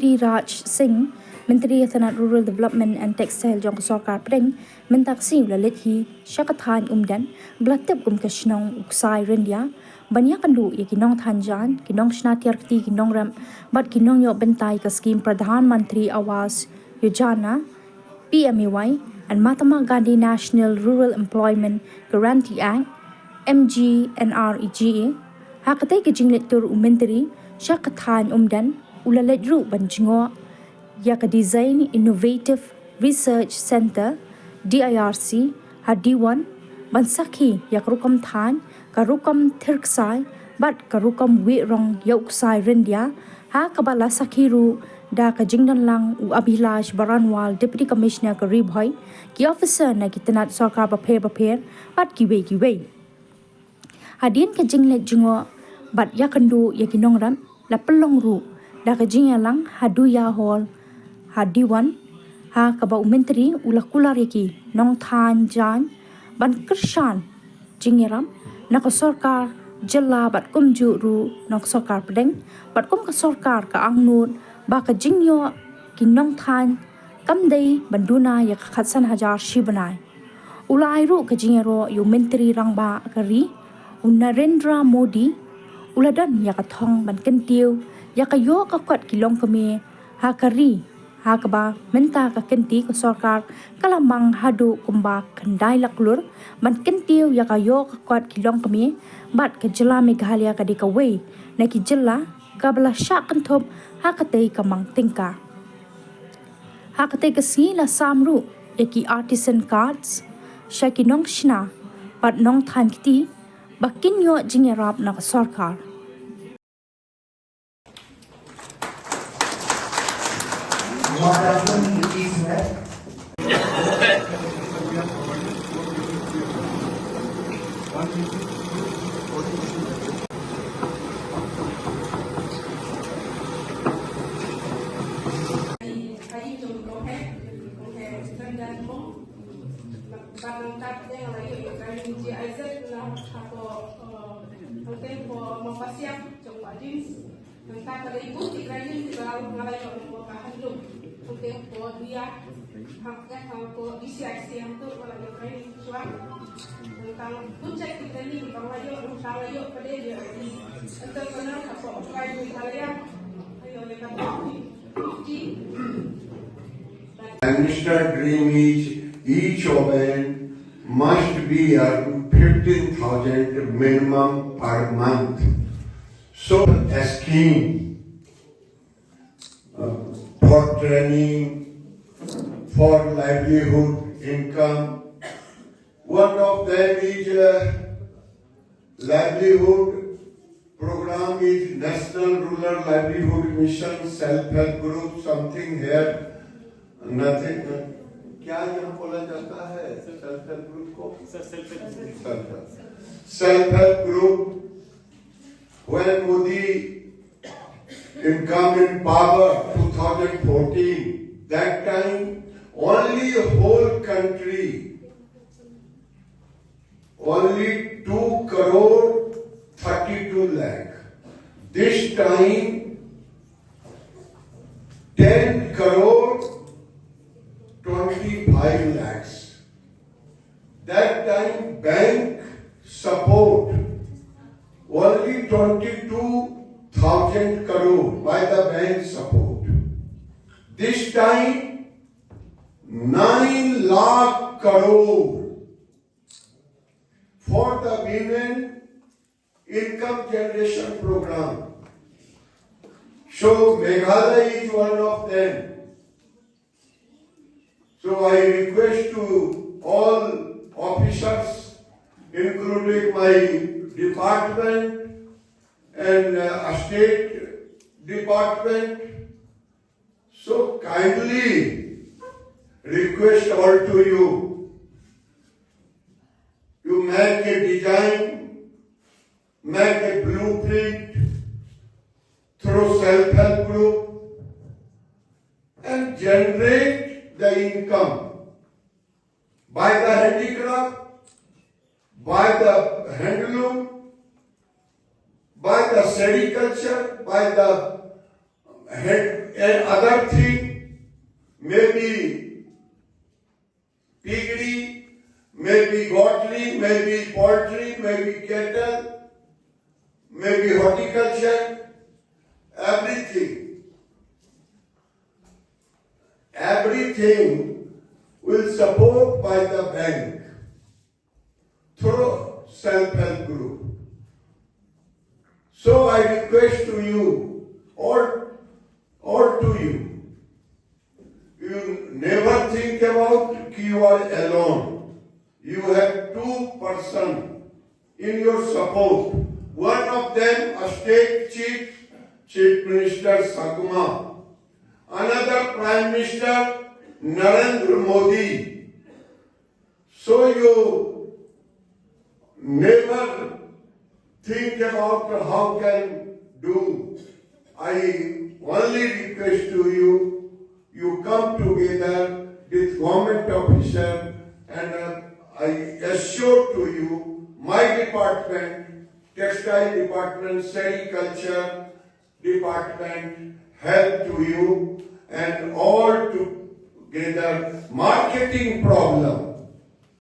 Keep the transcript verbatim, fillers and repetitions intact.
Raj Singh, Myntri ka tnat Rural Development and Textile jong ka sorkar pdeng, mynta ka sngi u la leit hi sha ka thaiñ Umden, ba la tip kum ka shnong u Ksai Ryndia, ban ïakynduh ïa ki nongthaiñ jaiñ, ki nongshna tiar kti, ki nongrep bad ki nongïoh bynta ïa ka skhim Pradhan Mantri Awas Yojana, P M A Y, and Mahatma Gandhi National Rural Employment Guarantee Act, M G N R E G A. Ha katei ka jingleit tur u Myntri sha ka thaiñ Umden, u la leit ruh ban jngoh ïa ka Design Innovative Research Centre, D I R C, ha Diwon, ban sakhi ïa ka rukom thaiñ, ka rukom thir ksai bad ka rukom wieh rong ïa u Ksai Ryndia, ha kaba la sakhi ruh da ka jingdon lang u Abhilash Baranwal, Deputy Commissioner ka Ri Bhoi, ki officer na ki tnat sorkar bapher bapher bad kiwei kiwei. Hadien ka jingleit jngoh bad ïakynduh ïa ki nongrep, la pynlong ruh da ka jingïalang ha Duya Hall ha Diwon, ha kaba u Myntri u la kular ïa ki nongthaiñ jaiñ ban kyrshan jingïarap na ka sorkar jylla bad kumjuh ruh na ka sorkar pdeng, bad kum ka sorkar ka angnud ba ka jingïoh ki nongthaiñ kam dei ban duna ïa ka khatsan hajar shi bnai. U la ai ruh ka jingïaroh ïa u Myntri Rangbah ka ri, u Narendra Modi, u la don ïa ka thong ban kyntiew ïa ka ïoh ka kot ki longkmie ha ka ri, ha kaba mynta ka kynti ka sorkar ka la mang haduh kumba khyndai lak klur ban kyntiew ïa ka ïoh ka kot ki longkmie, bad ka jylla Meghalaya ka dei kawei na ki jylla kaba la shah kynthup ha katei ka mang tyngka. Ha katei ka sngi la sam ruh ïa ki artisan cards sha ki nongshna bad nongthaiñ kti ba kin ïoh jingïarap na ka sorkar. Nangta ka dei bun ki training kiba nga la ïoh lyngba ka handloom. Hangtei hapoh D I, hangtei hapoh D C I C, hangtei hapoh la ïoh training shuwa. Nangta bun jait ki training kiba nga la ïoh, nangta nga la ïoh pat ïa ki entrepreneur hapoh Prime Meghalaya. Nga ïoh ïa ka fifty. Prime Minister dream is each woman must be earn fifteen thousand minimum per month. So a scheme, uh, for training, for livelihood, income. One of them is, uh, livelihood program is National Rural Livelihood Mission, self help group, something here, nothing. क्या यहाँ बोला जाता है self help group को? Self help, self help group. When Modi in come in power two thousand fourteen, that time only whole country, only two crore thirty-two lakh. This time, ten crore twenty-five lakhs. That time bank support only twenty-two thousand crore by the bank support. This time nine lakh crore for the women income generation program. So Meghalaya is one of them. So I request to all officers, including my department and, uh, state department, so kindly request all to you, you make a design, make a blueprint through self-help group and generate the income by the handicraft, by the handloom, by the sericulture, by the And, and other thing, maybe piggery, maybe gottery, maybe poultry, maybe cattle, maybe horticulture, everything. Everything will support by the bank through self-help group. So I request to you, all, all to you, you never think about ki you are alone. You have two person in your support. One of them a state chief, Chief Minister Sangma. Another Prime Minister Narendra Modi. So you never think about how can do. I only request to you, you come together with government officer, and uh, I assure to you, my department, textile department, sericulture department, help to you, and all together marketing problem.